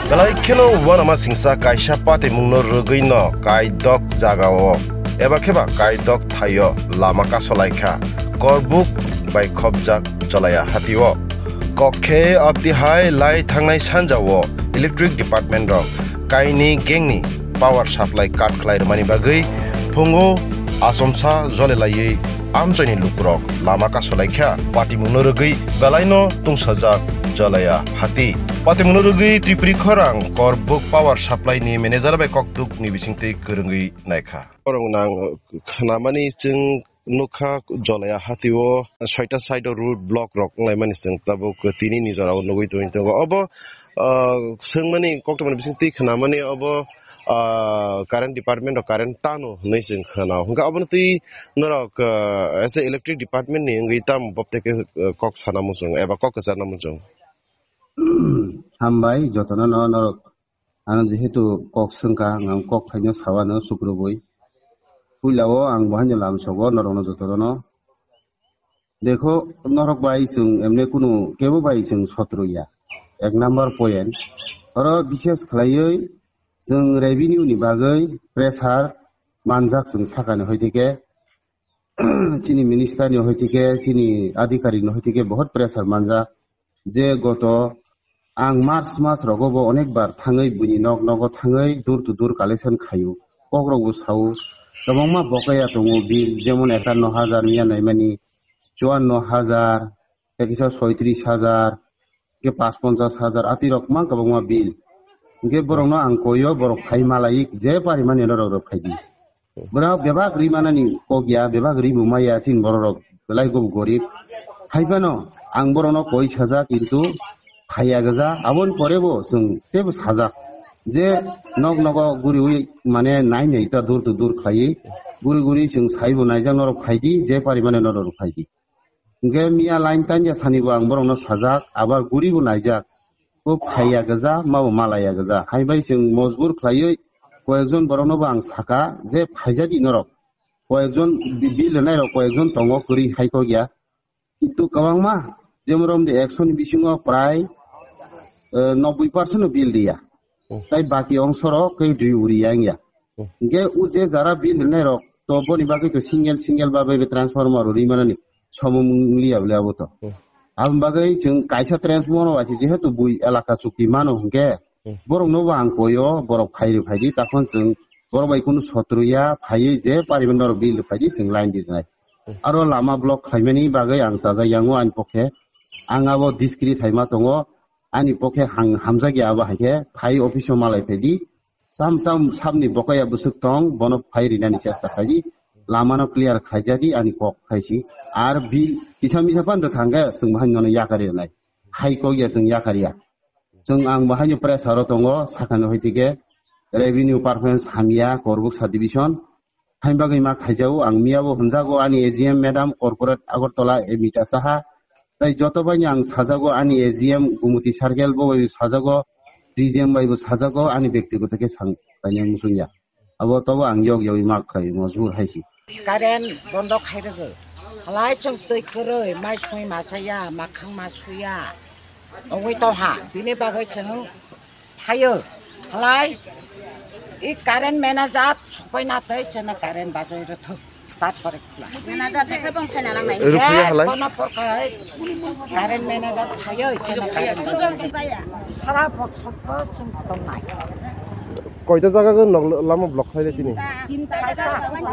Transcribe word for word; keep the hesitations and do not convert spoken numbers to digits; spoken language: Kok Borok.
Belai kheno uanama singsa kaisa patimungno rwgwino kaidok jagao eba kheba kaidok thaio lama kasolaikha, korbuk bai khopjak Jolaya hatio. Kok khe abdi hai lai thangnai sanjao electric department rok kaini gangni power supply cut khlai rwmani bagwi phungo achomsa jolelaiwi amchaini lukurok lama kasolaikha. Patimungno rwgwi belaino tungsajak Jolaya hati. Patimungno rwgwi Twipri Khorang Korbuk power supply ni manager bai kokduk ni bisingtwi kwrwngwi naikha. Borok nang khnamani chwng nukha Jolaya hatio soita side o road block rok wnglaimani chwng tabuk tini ni jorao nugwi tongwi tongo. Obo, ah, swngmani koktwmani bisingtwi khnamani obo, ah, current department o current tano hinwi chwng khna. Hwnkhe obono twi norok, ah, as a electric department ni wngwi tamo bobtheke, ah, kok sana muchung eba kok kwcharna muchung? Hambai jotono no norok. Ano jehetu kok swngkha, ang kok phaino sawano sukrubui. Puilao ang bo haino lamsogo norokno jotono. Dekho, norok bai chwng emne kunu kebo bai chwng sotro ya. Ek number point. Oro bishes khlaiwi chwng revenue ni bagwi pressure manjak chwng sakani hoitike chini minister ni hoitike, chini adhikarik ni hoitike, bahut pressure manjak. Je goto ang March mas rogo bo onek bar thangwi buini nok nogo thangwi door to door collection khaio. Kok rok bo sao. Kwbangma bokaya tongo bill, jemon ekanno hajar miya naimani, chuanno hajar, tei kisa soitris hajar, khe pas ponchas hajar, ati rok mang kwbangma bill. Hwnkhe borokno ang koio, borok phai malai, je parimani norok rok phaidi. Borok bebak ri manani kok ya, bebak ri bo maya, chini borok rok belai bo gorib. Hai phano ang borokno koi sajak, kintu phaiya gwja. Aboni pore bo chwng teibo sajak je nok nogo guriwi mane nai nai ta door to door khlaiwi guri guri chwng saibo naijak, norok phaidi, je parimani norok rok phaidi. Hwnkhe miya line tanya sani bo ang borokno sajak, abar guri bo naijak. Bo phaiya gwja, mabo malaiya gwja. Hai bai chwng mojbur khlaiwi koyekjon borokno bo ang saka je phaijadi norok. Koyekjon bi-, bill rwnai rok koyekjon tongo kwrwi hai kok ya. Kintu kwbangma jemon romdi ekso ni bisingo prai, eh, noboi percent no bill riya. Hmm. Tai baki ongso rok khe dui uri yang ya. Hmm. Hwnkhe o je jara bill rwnai rok to boni bagwi to single single ba bai transformer uri manani somung liya bole abo to. Hmm. Aboni bagwi chwng kaisa transformer bai se jehetu bui elaka chukti mano hwnkhe, hmm, borokno bo ang koyo, borok phai rw phaidi, takhon chwng borok bai kunu sotro ya, phaiwi je pariben norok bill rw phaidi, chwng line di nai. Hmm. Aro lama block khlaimani bagwi ang chajak yango ani pokhe, ang abo diskri thaima tongo, ani pokhe hang-, hamjakya abo hai khe phai office o malai phaidi, tam tam sabni bokaya bwswk tong, bono phai rinani chesta khaidi, lamano clear khaijadi ani kok khaisi, ar bill kisa misa phano rwkha hwnkhe chwng bahai nono yakari rwnai, hai kok ya chwng yakari ya. Chwng ang bahaino pressure o tongo, sakani hoitike revenue performance hamya, Korbuk sub division. Hain bagwi ma khaijago, ang miyabo hwnjago ani A G M madam corporate Agartala Amita Saha. Tai joto baino ang sajago ani A G M Gumuti circle bo bai sajago, D G M bai bo sajago, ani bektigoto khe sang kanya muchungya. Abo tobo ang yok yogwi ma khlai mojbur hai si. Current bondo khai rwgwi. Halai chwng twi kwrwi, mai sui ma chaya, makhang ma suya. Ongwi tongha, bini bagwi chwng phaio. Halai i current manager sokpai na tei chwngno current bajoi rwthok. Tarpore khula. Manager thekhe bong phaina nangnai. Rukliya halai. Kono porkhai current manager phaio, chwngno current bajoi. Sara bosor bo chwng tongnai. Koita jaga o nok lama block khaile tini? Tinta. Tinta.